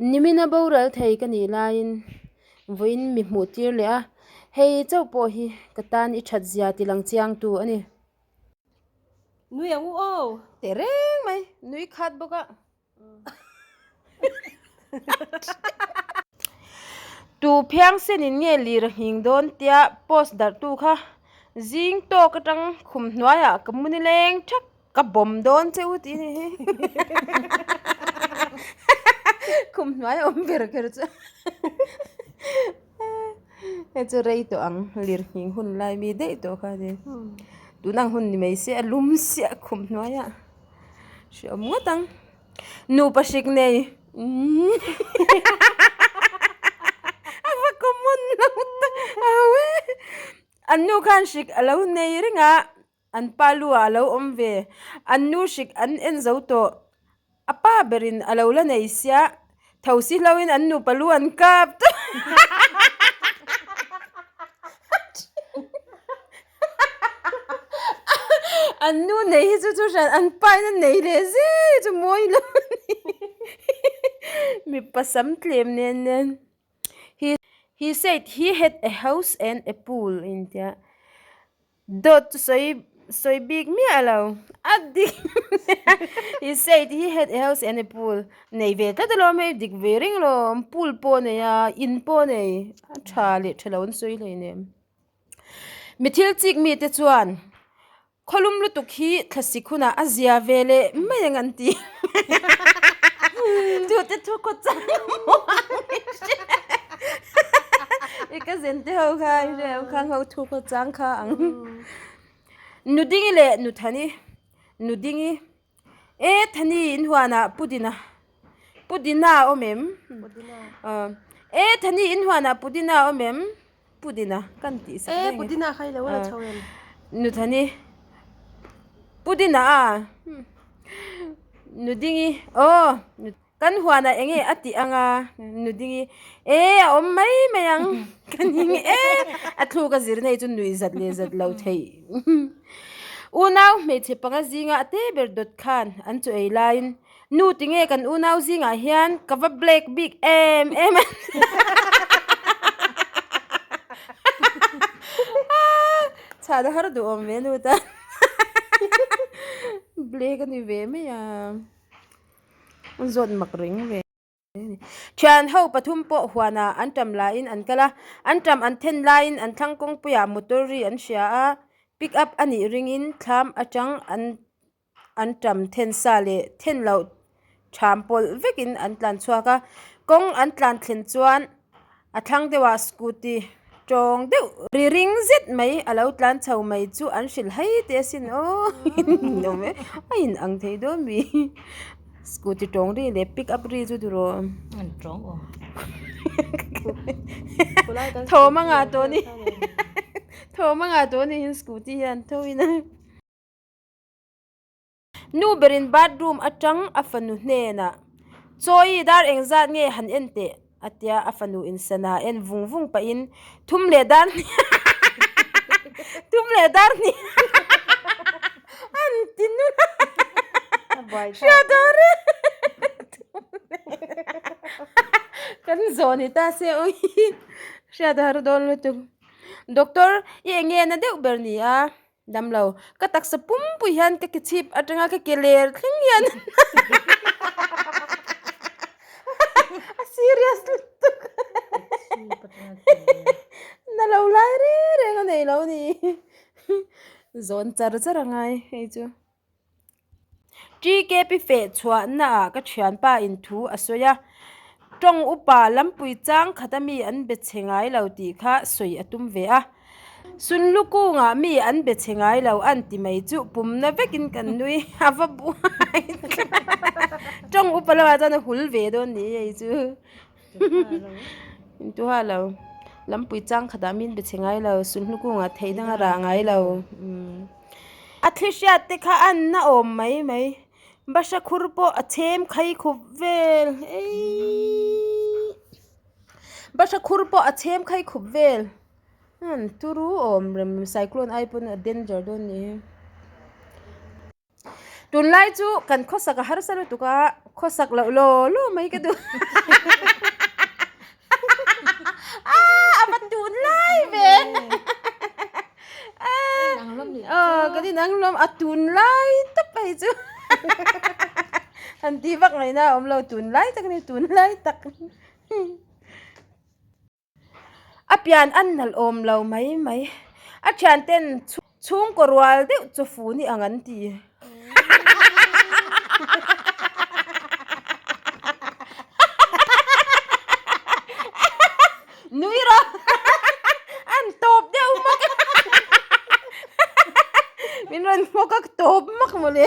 Nimina boral thei ka nih laiin vawiin mi hmuh tir leh a, hei chauh pawh hi ka tan i that zia ti lang chiang tu a ni. Nui ang u aw! Teh reng mai, nui khat bawk a. Tu phiang senin nge lir a nghing dawn tia post darhtu kha zing tawk atang khum hnuaiah ka mu nileng thak ka bawm dawn che u tih a ni hi. Khum hnuai a awm ber kher chu hei chu rei tawh ang lir nghing hun lai mi daih tawh kha a ni. Tun ang hun ni mai se a lum siah khum hnuaiah. Hreawm ngawt ang. Nupa hrik nei. A va common lo tak a ho e. An nu khan hrik a lo nei reng a, an pa lu ah a lo awm ve. An nu hrik an en zo tawh. A pa berin a lo la nei sia. Tho si hloin an nupa lu an kap tawh. An nu nei hi chu chu hran an pa in a nei leh zel hi chu mawi lo a ni. Mipa sam tlem nen nen. He he said he had a house and a pool a intia. Dawt chu sawi sawi bik miah lo. A dik he said he had a house and a pool nei ve tlat alawm hei dik ve reng alawm pool pawh a nei a in pawh a nei a tha leh tha lo an sawi hleinem. Mi thil chik mite chuan khawlum lutuk hi thlasik hunah a zia ve leh mai ang an ti. Tute thu khaw chang i ka zen te ho kha i hre ang khang ho thu khaw chang kha ang. Nudingi leh Nuthani Nudingi E Thani in huanah Pudina Pudina a awm em? E Thani in huanah Pudina a awm em? Pudina kan tih sak reng e. Pudina kha i lo la chho em? Nu Thani Pudina a Nudingi aw Kan huanah eng nge a tih ang a? Nudingi, E, a awm mai mai ang. Ka ning e. A thluk a zir nei chu nuih zat leh zat lo theih. Unau hmeichhe panga zinga a te ber dawt khan an chu ei laiin, Nu tinge kan unau zingah hian ka va black bik em em a. Chhan a har duh awm ve nu tan. Black a ni ve mai a. Zawt mak reng ve. Thian ho pathum pawh huanah an tam laiin an kal a, an tam an then laiin an thlang kawngpuiah motor ri an hria a, pick up a nih ringin thlam atang an an tam then sa leh then loh tham pawlh vekin an tlan chhuak a, kawng an tlan thlen chuan A thlang deuhah scooty tawng deuh ri ring zet mai a lo tlan chho mai chu an hrilh hai teh asin aw awm e a in ang thei dawn mi scooty tawng ri leh pick up ri chu tiraw an tawng awm thawm a ngah tawh a ni thawm a ngah tawh a ni scooty hian tho in a. Nu berin bathroom atang a fanu hnenah, Chawi, dar engzat nge han en teh? a tia a fanu in sana en vung vung pahin, Thum leh dar hnih Thum leh dar hnih an ti nul a Hriat a reh Kan zawh ni ta se aw hi Hriat a har dawn lutuk. Doctor, i enge na deuh ber ni a? Damlo, ka taksa pumpui hian ka ke chhip atanga ka ke ler thleng hian a serious lutuk na lo lai reng reng a nei lo ni zawn char char a ngai hei chu. TKP feh chhuahna ah ka thianpa in thu a sawi a, tawng upa lampui chang khat a mi an be chhe ngai lo tih kha sawi a tum ve a, Sunlu kungah mi an be chhe ngai lo an ti mai chu pumna vekin kan nui a va buai tawng upa lamah chuan a hul ve dawn ni hei chu. Intuha lo lampui chang khatah min be chhe ngai lo Sunlu kungah theih dang a rah ngai lo. A thli hriat te kha a na awm mai mai bahra khur pawh a chhem khai khup vel eii bahra khur pawh a chhem khai khup vel an turu awm rem cyclone ai pawn a danger dawn ni hi tunlai chu kan khawsak a harsa lutuk a. Khawsak loh law law mai ka duh. Ah, a va tun lai ve. Ah, kan inang hlawm a tun lai tawp hei chu. Han ti vak ngaihna a awm lo tun lai tak a ni tun lai tak. A pian an nalh awm lo mai mai. A thianten chhungkaw rual deuh chu fu ni ang an ti. Nui rawh an tawp deuh mak min rawn hmawk a tawp mak mawle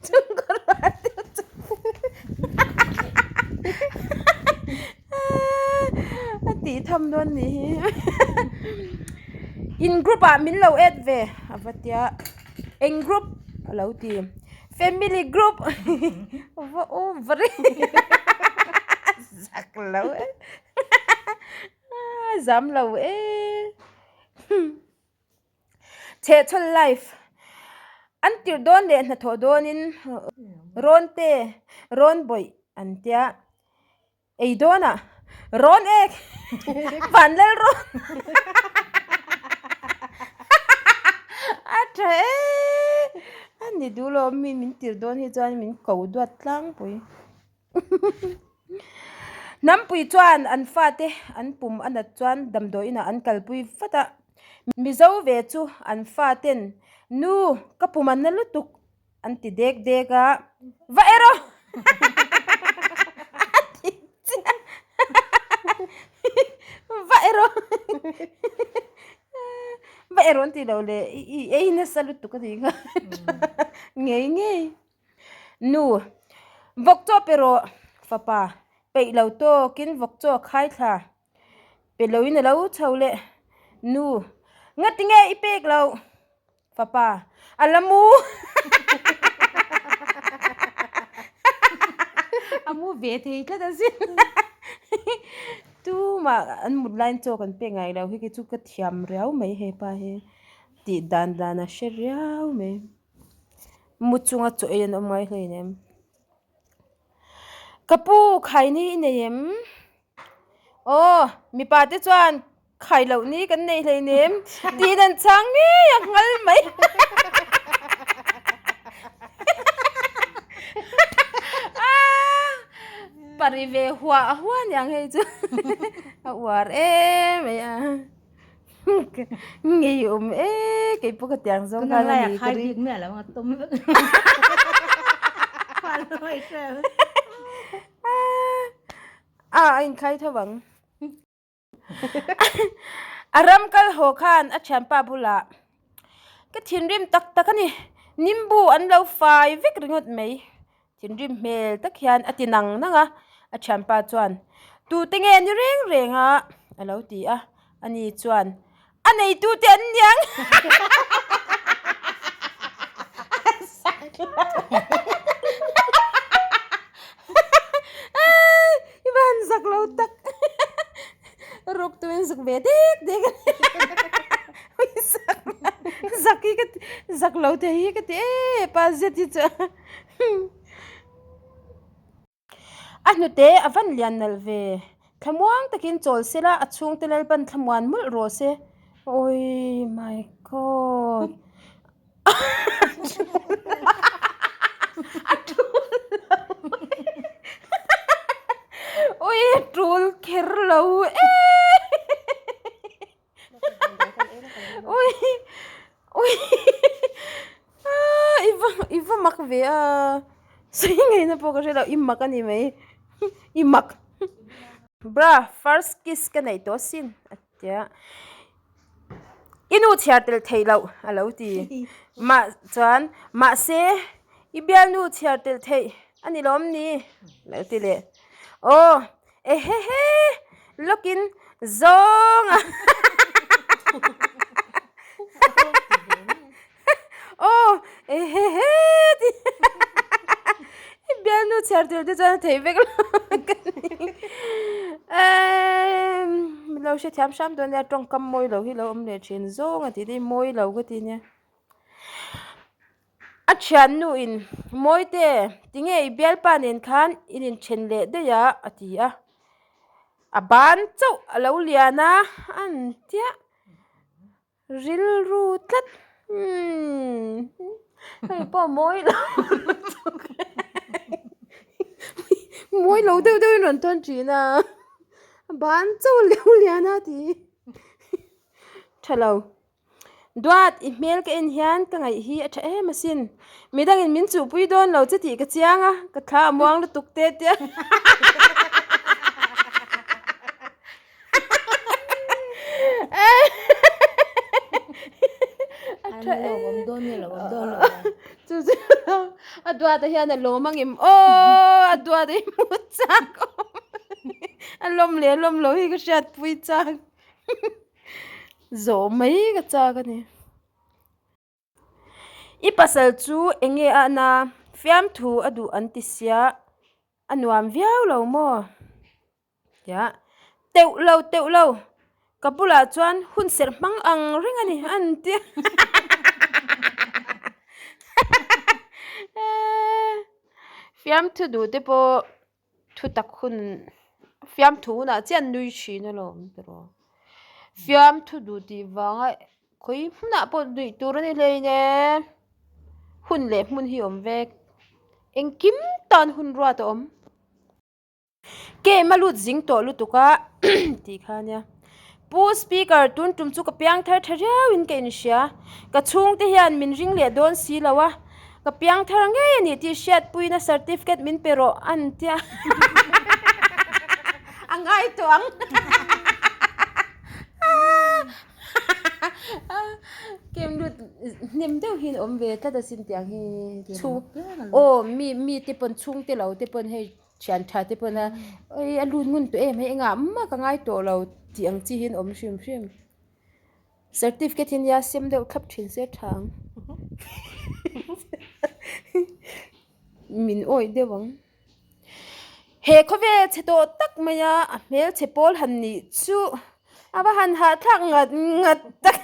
chhungkaw rual deuh chu fu. A tih tham dawn nih hi in group ah min lo add ve a va tia eng group a lo ti family group va over e zak lo e zam lo e Chhehchhawl life an tirh dawn leh hnathawh dawnin rawn te rawn bawih an tia ei dawnah rawn ek van lal rawn a tha e a ni duh lo mi min tirh dawn hi chuan min ko duat tlangpui. Hnampui chuan an fate an pum a nat chuan damdawiinah an kalpui vat a, Mizo ve chu an faten Nu ka pum a na lutuk an ti dek dek a, Va erawh a ti chiah Va erawh Va erawh an ti lo le i ei nasa lutuk a ti nghal ngei ngei. Nu, vawk chaw pe rawh fapa, peih lo tawkin vawk chaw a khai thla. Pe loin a lo chho leh. Nu, ngati nge i pek loh? Fapa, a la mu. A mu ve thei tlat asin. Tumah an mut laiin chaw kan pek ngai lo hi kei chu ka thiam riau mai hepa hi tih dan dan a hre riau mai. Mu chunga chaw ei an awm ngai hlei nem. Ka pu khaini i nei em? Aw, mipa te chuan khai loh ni kan nei hlei nem tiin an chhang ngei a nghal mai. Pari ve huah huah aniang hei chu a uar em mai a. Ngei awm e kei pawh ka tiang zawng khan a ni ka ring. A a inkhai tho ang. A ram kal haw khan a thianpa bulah ka thinrim tak tak a ni nimbu an lo fai vek ringawt mai. Thinrim hmel tak hian a ti nang nang a, a thianpa chuan, Tute nge ni reng reng a? a lo ti a, ani chuan, A neitute an niang! I va han zak lo tak! Ruk tuin zuk ve dek dek a ni. Zak hi ka ti, zak lo thei hi ka ti e pa zet hi chu. A hnute a van lian nalh ve. Thlamuang takin chawl se la, a chhungte Lalpan thlamuan mawlh rawh se. Awii my God. A tul lo. Awii a tul kher lo e. Ui ui ah i va i va mak ve a sawi ngaihna pawh ka hre lo i mak a ni mai i mak bra first kiss ka neih tawh asin a ti a i nu chhiar tel theih loh a lo ti mah chuan mahse i bialnu chhiar tel theih a ni lawm ni a lo ti leh aw. Ehehe! Lawkin zawng a Aw! Ehehe! Ti I bialnu chhiar tur te chuan a thei vek lo ka ni. Emm min lo hrethiam hram dawn nia tawngkam mawi lo hi lo awm leh thin zawng a tih te hi mawi lo ka ti nia. A thiannu in, Mawite, tinge i bialpa nen khan in inthen leh daih a? a ti a. A ban chauh a lo lian a, an tia rilru tlat. Umm, hei pawh mawi lo lutuk mawi lo deuh deuhin rawn tawn thin a, a ban chauh a lo lian a ti tha lo. Duat, i hmel ka en hian ka ngaih hi a tha em asin. Midangin min chuhpui dawn lo che tih ka chiang a, ka thla a muang lutuk te tia. A tha em. Chu chu a duat a hian a lawm angem aw a duat a hi hmu chak awm a lawm leh lawm lo hi ka hriatpui chak. Zawh mai ka chak a ni. I pasal chu eng nge a na? Fiamthu a duh an ti sia, a nuam viau lo maw? Tia teuh lo teuh lo, ka bulah chuan hun serh hmang ang reng a ni an ti a. Fiamthu duh te pawh Thu tak hun fiamthu hunah chiah nui thin alawm tiraw fiamthu duh tih vanga khawi hmunah pawh nuih tur a ni hleinem hun leh hmun hi a awm vek engkim tan hun ruat a awm game a lut zing tawh lutuk a tih kha ania Pu Speaker tun tum chu ka piang thar tha riau in ka inhria ka chhungte hian min ring leh dawn si lo a ka piang thar ngei a nih tih hriatpuina certificate min pe rawh an tia a ngai tawh ang kem lut hnem deuh hi an awm ve tlat asin tiang hi chhung aw mi mi te pawn chhungte lo te pawn hei. Thian tha te pawn a oi a lut ngun tawh em hei engah mah ka ngai tawh lo tih ang chi hian awm hrim hrim. Certificate hi nia sem deuh thlap thin se tha ang. Min awih deuh ang. He khawvel chhe tawh tak mai a a hmelchhe pawl han nih chu a va han hahthlak ngat ngat tak.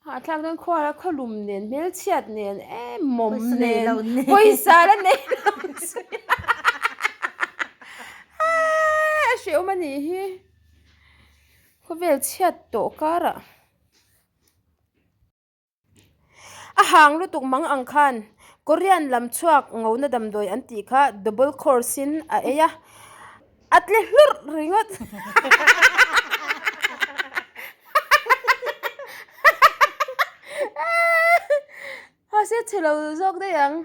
Hahthlak dawn khuar a khawlum nen hmelchhiat nen em mawm nen pawisa la nei lo chu a hrehawm a nih hi khawvel chhiat tawh karah a hang lutuk mang ang khan Korean lam chhuak ngona damdawi an tih kha double course in a ei a. A tle hlurh ringawt. Mahse chhe lo zawk daih ang.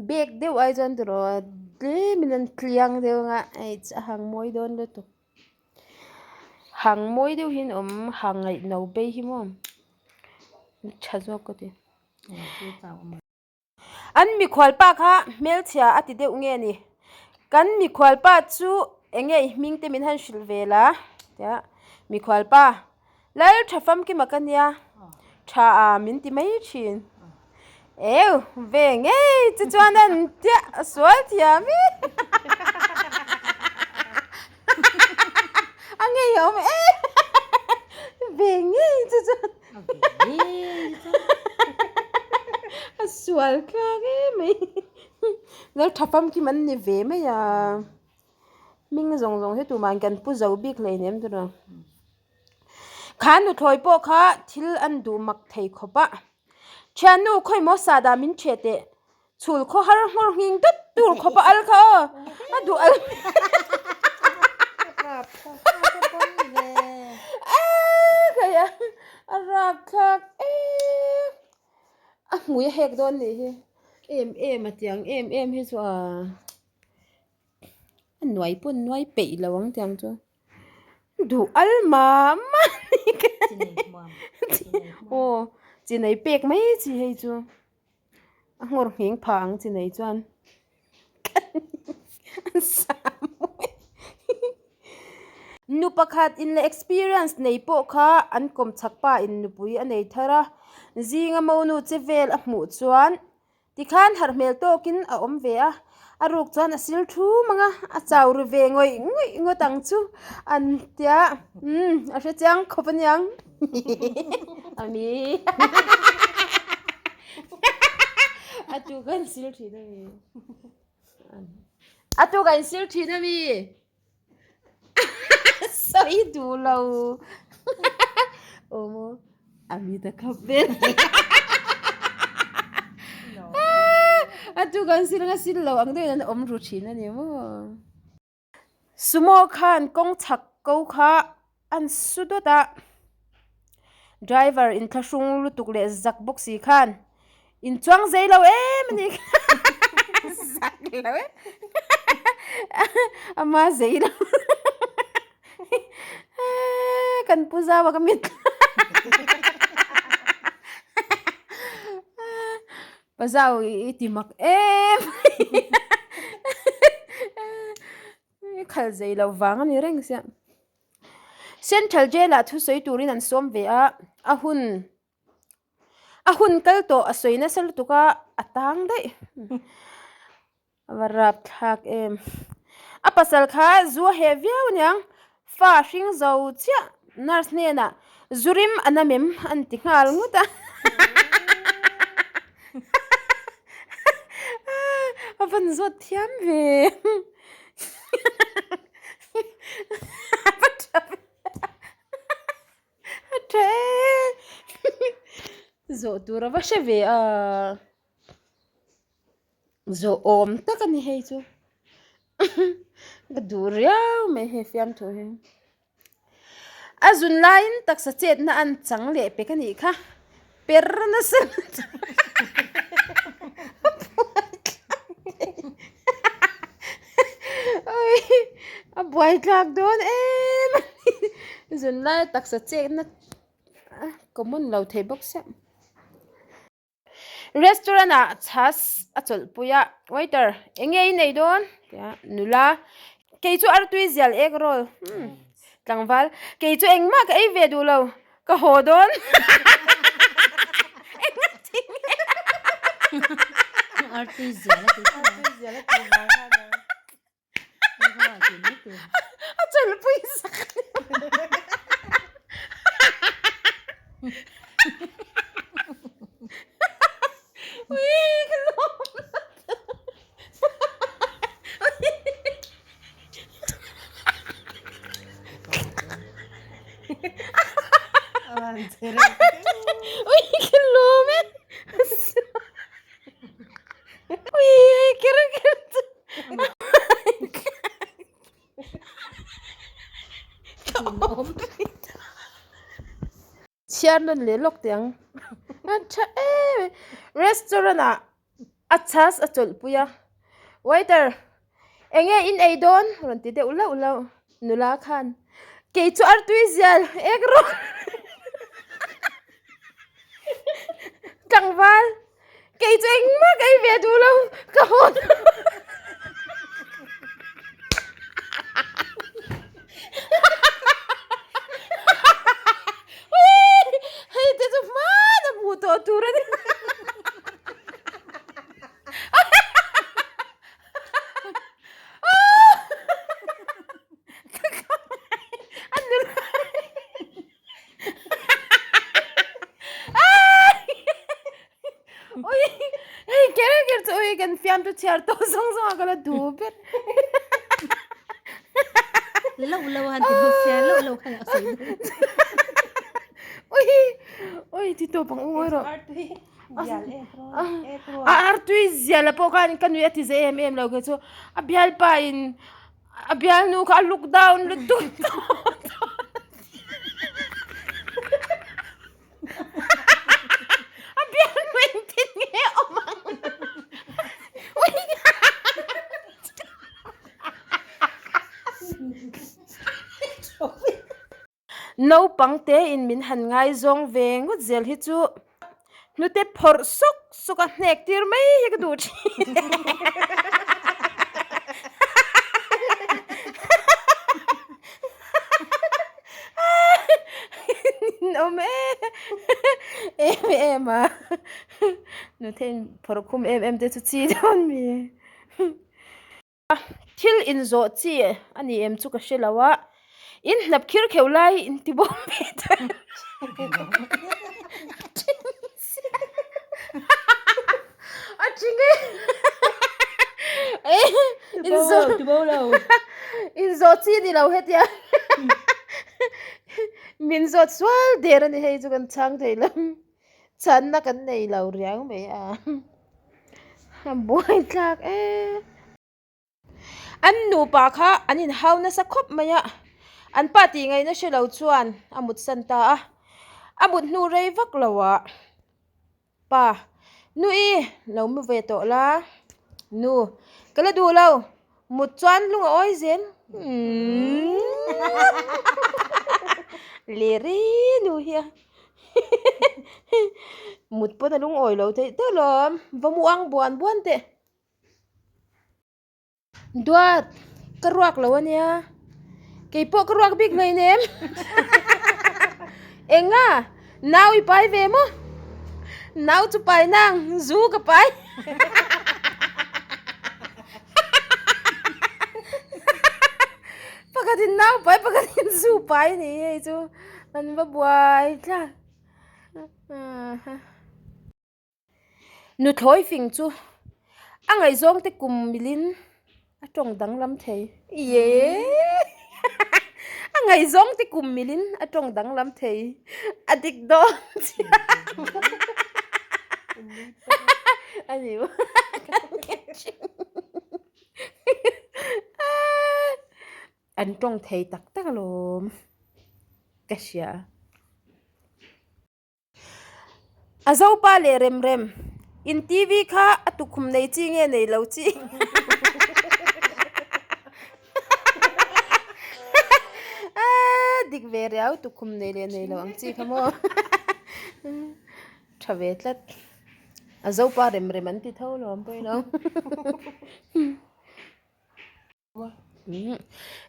Bag deuh ai chuan tiraw tlemin an tliang deuh anga hei a hang mawi dawn lutuk. Hang mawi deuh hi an awm hang ngaihno bei hi maw tha zawk ka ti. An mikhualpa kha hmelchhia a ti deuh nge ni? Kan mikhualpa chu eng nge i hming te min han hrilh ve la? Tia mikhualpa, Lal tha famkima ka nia, tha a min ti mai thin. Eu, ve ngei chu chuan an tia a sual thiam i. A ngei a awm e. Ve ngei chu chuan. A sual thlak em mai. Lal tha famkim an ni ve mai a. Hming zawng zawng hi tumah kan pu zo bik hleinem tuna. Kha nuthlawi pawh kha thil an duh mak thei khawp a. Thiannu khawimaw sahdah min ṭheh teh. Chhul khaw har nghawr nghing dut tur khawp a al kha aw. A duh al. A rapthlak em. A hmui a hek dawn nih hi. Em em a tiang em em hi chu a. A nuai pawn nuai peih lo ang tiang chu. Duh al mah mah ni ka aw chi nei pek mai chi hei chu a nghawr ngheng phah ang chi nei chuan nu pakhat in la experience nei pawh kha an kawm chak pa in nupui a nei thar a zinga monu che vel a hmuh chuan Tikhan harh hmel tawkin a awm ve a, A ruk chuan a sil thum ang a, a chau ru ve ngawih ngawih ngawt ang chu an tia umm a hre chiang khawp aniang ami a tu kan sil thin ami a tu kan sil thin ami sawi duh lo aw maw ami ta khap vel a tu kan sil nga sil lo ang deuhin an awm ru thin a ni maw sumo khan kawng chhak ko kha an su dawt a driver inthlahrung lutuk leh zak bawk si khan In chuang zei lo em a ni zak lo e ama zei lo kan pu zau a ka mit pa zau i ti mak em i khal zei lo vang a ni reng sia central jail ah thusawi turin an sawm ve a a hun. A hun kal tawh a sawi nasa lutuk a, a tang daih. A va rap thlak em. A pasal kha zu a heh viau aniang, fa a hring zo chiah nurse hnenah zu rim a nam em an ti nghal ngut a. A van zawt thiam ve. A va tha ve. A tha e zawh tur a va hre ve a zawh awm tak a ni hei chu ka duh riau mai hei fiamthu hi a zun laiin taksa chetna an chang leh pek a nih kha per nasa a buaithlak dawn em a ni zun laia taksa chetna common lo thei bawk sia restaurant ah chhas a chawlhpui a waiter eng nge i nei dawn tia nula kei chu artui zial egg roll tlangval kei chu engmah ka ei ve duh lo. Ka haw dawn. Enga ti nge? Artui zial a ti kha. Artui zial a ti vang kha nia. A chawlhpui sak. Ui ka lawm. Ui ka lawm e. Ui hei ker ker chu. Ka awm. Chhiar nawn leh lawk teh ang. A tha em e. Restaurant ah a chhas a chawlhpui a. Waiter, eng nge in ei dawn? Rawn ti deuh lauh lauh nula khan. Kei chu artui zial ek rawh. Tlangval, kei chu engmah ka ei ve duh lo, ka haw dawn. Hei te chu hmana hmuh tawh tur a ni. Ui hei ker ker chu ui kan fiam chu chhiar tawh zawng zawng a ka la duh ber. Lo lo han ti bawk sia lo lo khan a sawi dawn. Ui ui ti tawp ang u ngawi rawh. Artui zial ek rawh ek rawh. A artui zial a pawh khan ka nui a ti ze em em lo kei chu a bialpa in A bialnu kha a look down lutuk A bialnu engtin nge awm ang Naupang te in min han ngaizawng ve ngawt zel hi chu hnute phawrh sawk sawk a hnek tir mai hi ka duh thin. Ninawm em em a, hnute in phawrh khum em em te chu chi dawn mi. Thil inzawh chi a ni em chu ka hre lo a, in hnap khir kheuh lai in ti bawm ve ta a thing e inzawh inzawh chi ni lo hetia min zawt sual der a ni hei chu kan chhang thei lo chhanna kan nei lo riang mai a. A buai tlak e. An nupa kha an inhau nasa khawp mai a, an pa tih ngaihna hre lo chuan a mutsan ta a. A mut hnu rei vak lo ah, Pa, nu i lo mu ve tawh la. Nu, ka la duh lo, mut chuan lung a awi zel. Umm. Leh rei nu hi a. Mut pawn a lungawi lo theih deuh lawm, va mu ang buan buan teh. Duat, ka ruak lo ania, keipawh ka ruak bik hlein em? Enga, nau i pai ve maw? Nau chu pai nang, zu ka pai. Pakhatin nau pai, pakhatin zu pai a ni hei chu. An va buai tlat. Nuthlawi fing chu a ngaihzawng te kum milin a tawng danglam thei. Ye! A ngaihzawng te kum milin a tawng danglam thei. A dik dawn chiah. A ni maw? An tawng thei tak tak alawm ka hria. A zopa leh rem rem in TV kha a tukhum nei chi nge nei lo chi. Dik ve riau tukhum nei leh nei lo ang chi kha maw. Tha ve tlat. A zopa rem rem an ti tho alawm pawilo.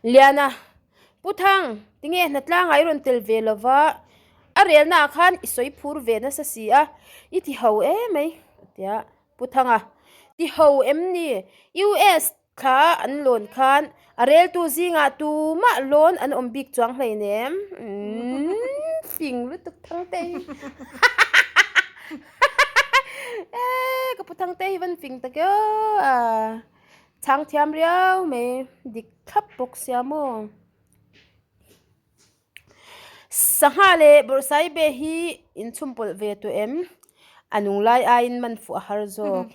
Liana, Pu Thang, tinge hnatlangah i rawn tel ve lo va, a relnaah khan i sawi phur ve nasa si a, i ti ho em mai, a ti a. Pu Thanga, Ti ho em ni? US thla an lawn khan a reltu zingah tumah lawn an awm bik chuang hleinem. Umm, fing lutuk Thangte hi. Ka Pu Thangte hi van fing tak e aw. Chhang thiam riau mai dik thlap bawk sia maw. Sangha leh bawrhsaibe hi inchhum pawlh ve tawh em? A nung lai aiin man fuh a har zawk.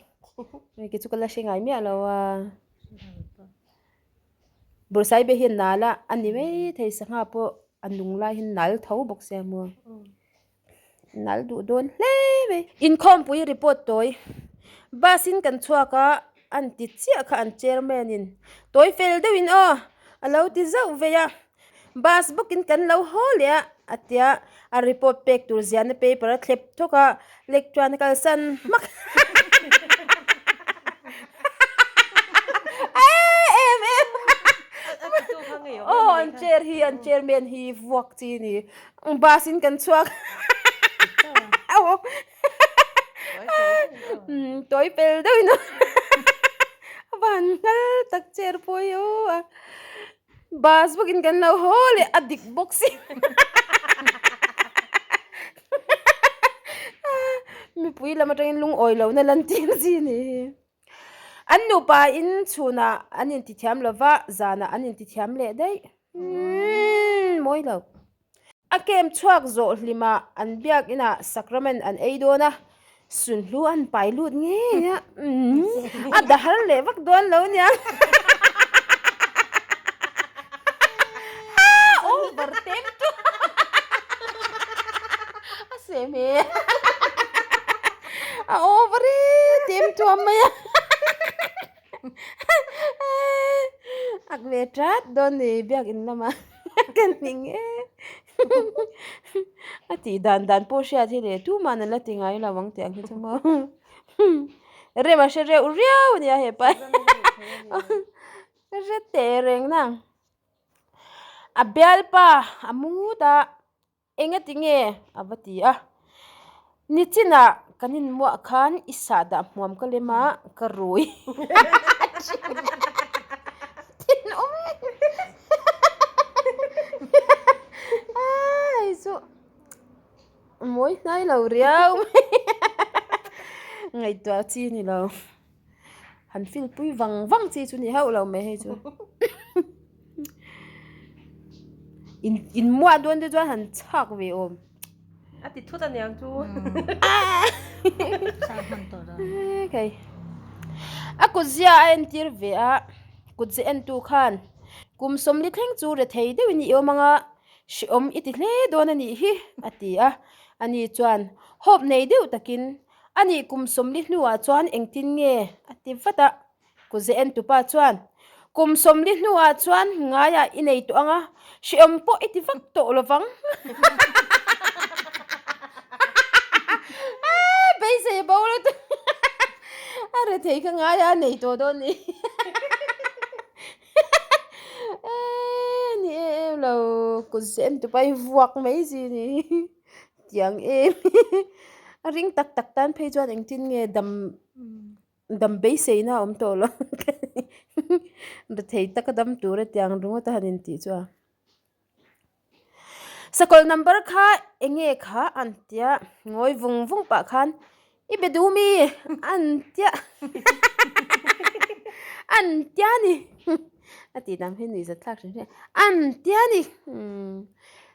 Hei chu ka la hre ngai miah lo a. Bawrhsaibe hi a nal a, a ni mai thei sangha pawh a nung lai hian nal tho bawk sia maw. Nal duh dawn hle mai. Inkhawmpui report tawi. Bus in kan chhuak a, an ti chiah kha an chairman in tawi fel deuh in aw a lo ti zauh vei a. Bus bawk in kan lo haw leh a, a tia a report pek tur ziahna paper a thlep thawk a, lectuan a kalsan hmak. Em em. Aw an chair hi an chairman hi vuak chi a ni. Bus in kan chhuak tawi pel deuh in a van nghal tak chair pawh hi aw a bus bawk in kan lo haw leh a dik bawk si mipui lam atangin lungawi lo na lan tir chi a ni hi an nupa in chhunah an intithiam lova zanah an intithiam leh daih. Umm mawi lo. A kem chhuak zawh hlimah an biak inah sacrament an ei dawn a, sunhlu an pai lut ngei a, umm a dahar leh vak dawn lo nia. Over tem tu. A sem e. A over e tem tuam mai a. Ak ve tat dawn ni biak in lama ka ning e a tih dan dan pawh hriat hi leh tuman an la ti ngai lo ang tih ang hi chu maw rem a hre reuh riau a nia hepa ka hre teh reng nang a bialpa a mu ngut a. Engati nge? a va ti a. Nichinah kan inmuah khan i sahdah hmuam ka lem a, ka rui. lo riau mai. Ngaihtuah chi ni lo. Han feel pui vang vang chi chu ni hauh lo mai hei chu. In in muah dawn te chuan han chhak ve awm. A ti thut aniang chu. Kei. A kut zia a entir ve a, kut ze entu khan kum sawmli thleng chu rethei deuhin i awm anga hreawm i ti hle dawn a nih hi a ti a. Ani chuan hope nei deuh takin ani kum sawmli hnuah chuan engtin nge a ti vat a. Kuze entupa chuan, Kum 40 hnuah chuan ngaiah i nei tawh ang a, hreawm pawh i ti vak tawh lo vang. Beisei bo lo chu a rethei kha ngaiah a nei tawh dawn ni. Ni em em lo, kuze entupa hi vuak mai chi ni. Tiang em a ring tak tak tan phei chuan engtin nge dam. Dam beiseina a awm tawh lo rethei taka dam tur a tiang ringawt a han intih chu a. Sakawlh number kha eng nge kha an tia ngawi vung vung pah khan i be duh mi an tia an tia ni a tih dang hi nuih zat thlak hrim hrim an tia ni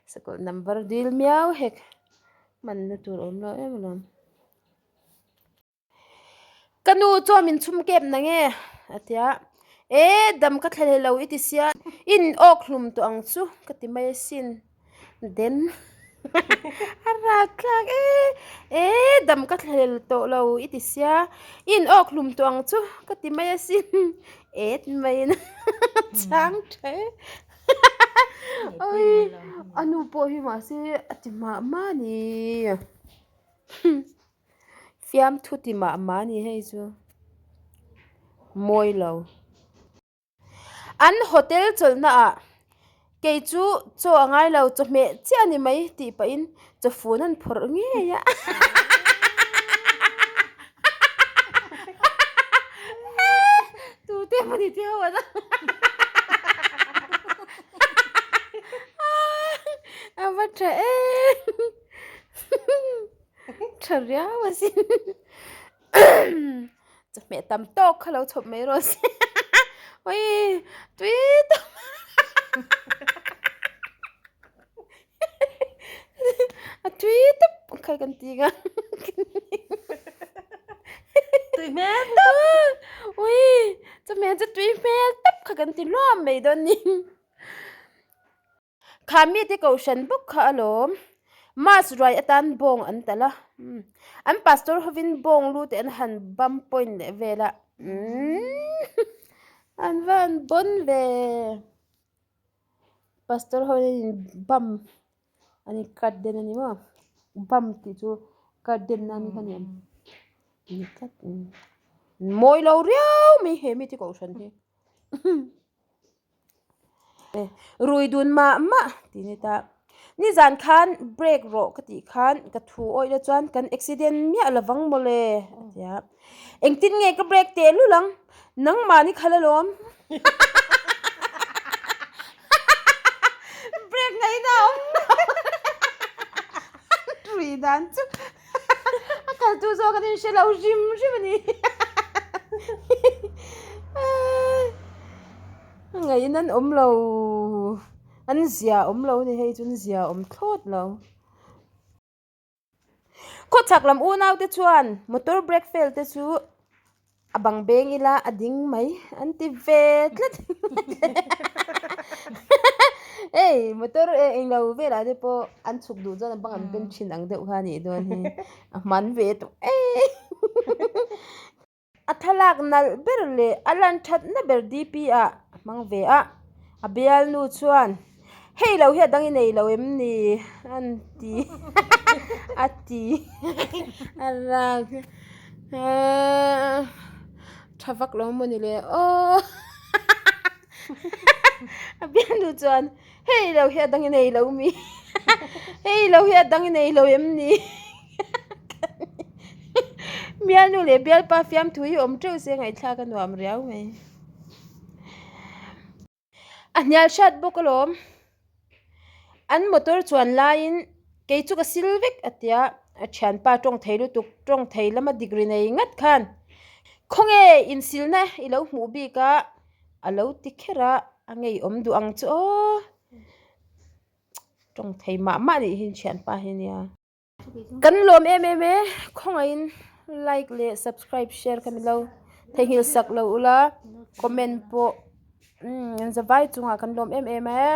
sakawlh number dil miau hek hmanna tur awm lo em alawm. Ka nu chuan min chhum kep na nge a ti a, E dam ka thla hle lo i ti sia, i in awk hlum tawh ang chu ka ti mai asin den a rak thlak e, E dam ka thla hle tawh lo i ti sia, i in awk hlum tawh ang chu ka ti mai asin et maiin a chhang tha e a nu pawh hi mahse a ti mah mah a ni. Fiamthu ti mah mah a ni hei chu mawi lo. An hotel chawlhna ah kei chu chaw a ngai lo chawhmeh chiah a ni mai tih pahin chawfun an phawrh ngei a. Tute emaw ni te ho an a va tha em. Tha riau a sin chawhmeh tam tawk kha lo chhawp mai rawh se ui tui tawp a tui tawp kha kan ti nga tui hmel tawp ui chawhmeh chu tui hmel tawp kha kan ti luam mai dawn ni. Kha mite kohhran bawk kha alawm. Mass ruai atan bawng an talh a, an pastor hovin bawng lu te an han bam point leh vel a, an va han bawn ve. Pastor hovin an in bam an in cut den a ni maw, bam tih chu cut den na ni kha ni em ni tlat mawi lo riau mai he mite kohhran hi. Rui dun mah mah tih ni ta. Nizan khan break rawh ka tih khan ka thu awih la chuan kan accident miah lo vang mawle a ti a. Engtin nge ka break teh lul ang? Nangmahni khalh alawm. Break ngaihna a awm lo. Rui dan chu a khaltu zawk an inhre lo hrim hrim a ni. Ngaiin an awm lo, an zia awm lo a ni hei chu an zia awm thlawt lo. Khawchhak lam unau te chuan motor brake fail te chu a bang beng ila a ding mai an ti ve tlat hei motor englo velah te pawh an chhuk duh chuan a bang an ben thin ang deuh kha a nih dawn hi a hman ve tawh em. A thlalak nalh ber leh a lan thatna ber DP ah a hmang ve a, a bialnu chuan hei lo hi a dang i nei lo em ni an ti a ti a rak tha vak lo maw ni le aw a bialnu chuan hei lo hi a dang i nei lo mi hei lo hi a dang i nei lo em ni. Bialnu leh bialpa fiamthu hi awm teuh se ngaihthlak a nuam riau mai. A hnial hriat bawk alawm. An motor chuan laiin kei chu ka sil vek a tia. A thianpa tawng thei lutuk, tawng thei lama degree nei ngat khan khawnge insilna i lo hmuh bik a, a lo ti kher a, a ngeiawm duh ang chu aw. Tawng thei mah mah nih hi thianpa hi nia. Kan lawm em em e, khawngaihin like leh subscribe share kha milo theihnghilh sak lo ula comment pawh umm zavai chungah kan lawm em em e.